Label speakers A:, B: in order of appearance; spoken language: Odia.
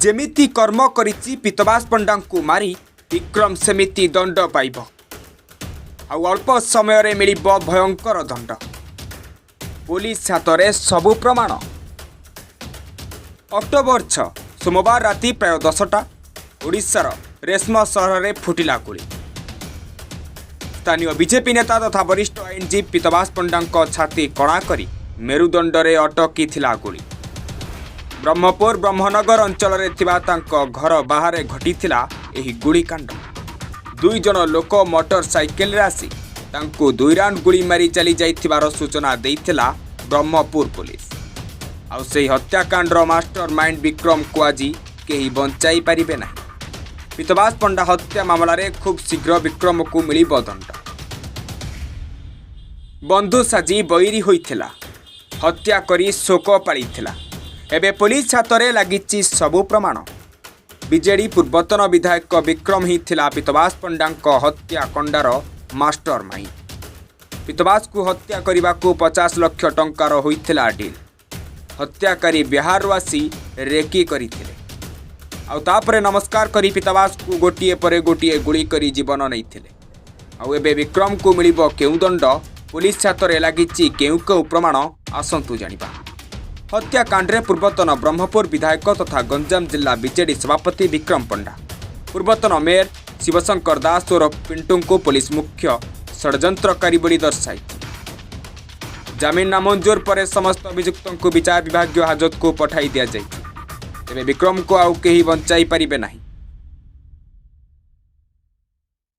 A: ଯେମିତି କର୍ମ କରିଛି ପୀତବାସ ପଣ୍ଡାଙ୍କୁ ମାରି ବିକ୍ରମ ସେମିତି ଦଣ୍ଡ ପାଇବ। ଆଉ ଅଳ୍ପ ସମୟରେ ମିଳିବ ଭୟଙ୍କର ଦଣ୍ଡ। ପୋଲିସ ହାତରେ ସବୁ ପ୍ରମାଣ। ଅକ୍ଟୋବର 6, ସୋମବାର ରାତି ପ୍ରାୟ 10ଟା, ଓଡ଼ିଶାର ରେଶ୍ମ ସହରରେ ଫୁଟିଲା ଗୁଳି। ସ୍ଥାନୀୟ ବିଜେପି ନେତା ତଥା ବରିଷ୍ଠ ଆଇନଜୀବୀ ପୀତବାସ ପଣ୍ଡାଙ୍କ ଛାତି କଣା କରି ମେରୁଦଣ୍ଡରେ ଅଟକିଥିଲା ଗୁଳି। ବ୍ରହ୍ମପୁର ବ୍ରହ୍ମନଗର ଅଞ୍ଚଳରେ ଥିବା ତାଙ୍କ ଘର ବାହାରେ ଘଟିଥିଲା ଏହି ଗୁଳିକାଣ୍ଡ। ଦୁଇ ଜଣ ଲୋକ ମୋଟର ସାଇକେଲରେ ଆସି ତାଙ୍କୁ ଦୁଇ ରାଉଣ୍ଡ ଗୁଳି ମାରି ଚାଲି ଯାଇଥିବାର ସୂଚନା ଦେଇଥିଲା ବ୍ରହ୍ମପୁର ପୋଲିସ। ଆଉ ସେହି ହତ୍ୟାକାଣ୍ଡର ମାଷ୍ଟର ମାଇଣ୍ଡ ବିକ୍ରମକୁ ଆଜି କେହି ବଞ୍ଚାଇ ପାରିବେ ନାହିଁ। ପୀତବାସ ପଣ୍ଡା ହତ୍ୟା ମାମଲାରେ ଖୁବ୍ ଶୀଘ୍ର ବିକ୍ରମକୁ ମିଳିବ ଦଣ୍ଡ। ବନ୍ଧୁ ସାଜି ବୈରୀ ହୋଇଥିଲା, ହତ୍ୟା କରି ଶୋକ ପାଳିଥିଲା। ଏବେ ପୋଲିସ ହାତରେ ଲାଗିଛି ସବୁ ପ୍ରମାଣ। ବିଜେଡି ପୂର୍ବତନ ବିଧାୟକ ବିକ୍ରମ ହିଁ ଥିଲା ପୀତବାସ ପଣ୍ଡାଙ୍କ ହତ୍ୟାକାଣ୍ଡର ମାଷ୍ଟର ମାଇଣ୍ଡ। ପୀତବାସକୁ ହତ୍ୟା କରିବାକୁ 50 ଲକ୍ଷ ଟଙ୍କାର ହୋଇଥିଲା ଡିଲ୍। ହତ୍ୟାକାରୀ ବିହାରରୁ ଆସି ରେକି କରିଥିଲେ, ଆଉ ତାପରେ ନମସ୍କାର କରି ପୀତବାସକୁ ଗୋଟିଏ ପରେ ଗୋଟିଏ ଗୁଳି କରି ଜୀବନ ନେଇଥିଲେ। ଆଉ ଏବେ ବିକ୍ରମକୁ ମିଳିବ କେଉଁ ଦଣ୍ଡ, ପୋଲିସ ହାତରେ ଲାଗିଛି କେଉଁ କେଉଁ ପ୍ରମାଣ, ଆସନ୍ତୁ ଜାଣିବା। ହତ୍ୟାକାଣ୍ଡରେ ପୂର୍ବତନ ବ୍ରହ୍ମପୁର ବିଧାୟକ ତଥା ଗଞ୍ଜାମ ଜିଲ୍ଲା ବିଜେଡି ସଭାପତି ବିକ୍ରମ ପଣ୍ଡା, ପୂର୍ବତନ ମେୟର ଶିବଶଙ୍କର ଦାସ ଓରଫ ପିଣ୍ଟୁଙ୍କୁ ପୋଲିସ ମୁଖ୍ୟ ଷଡ଼ଯନ୍ତ୍ରକାରୀ ବୋଲି ଦର୍ଶାଇଛି। ଜାମିନ ନାମଞ୍ଜୁର ପରେ ସମସ୍ତ ଅଭିଯୁକ୍ତଙ୍କୁ ବିଚାର ବିଭାଗୀୟ ହାଜତକୁ ପଠାଇ ଦିଆଯାଇଛି। ତେବେ ବିକ୍ରମକୁ ଆଉ କେହି ବଞ୍ଚାଇ ପାରିବେ ନାହିଁ।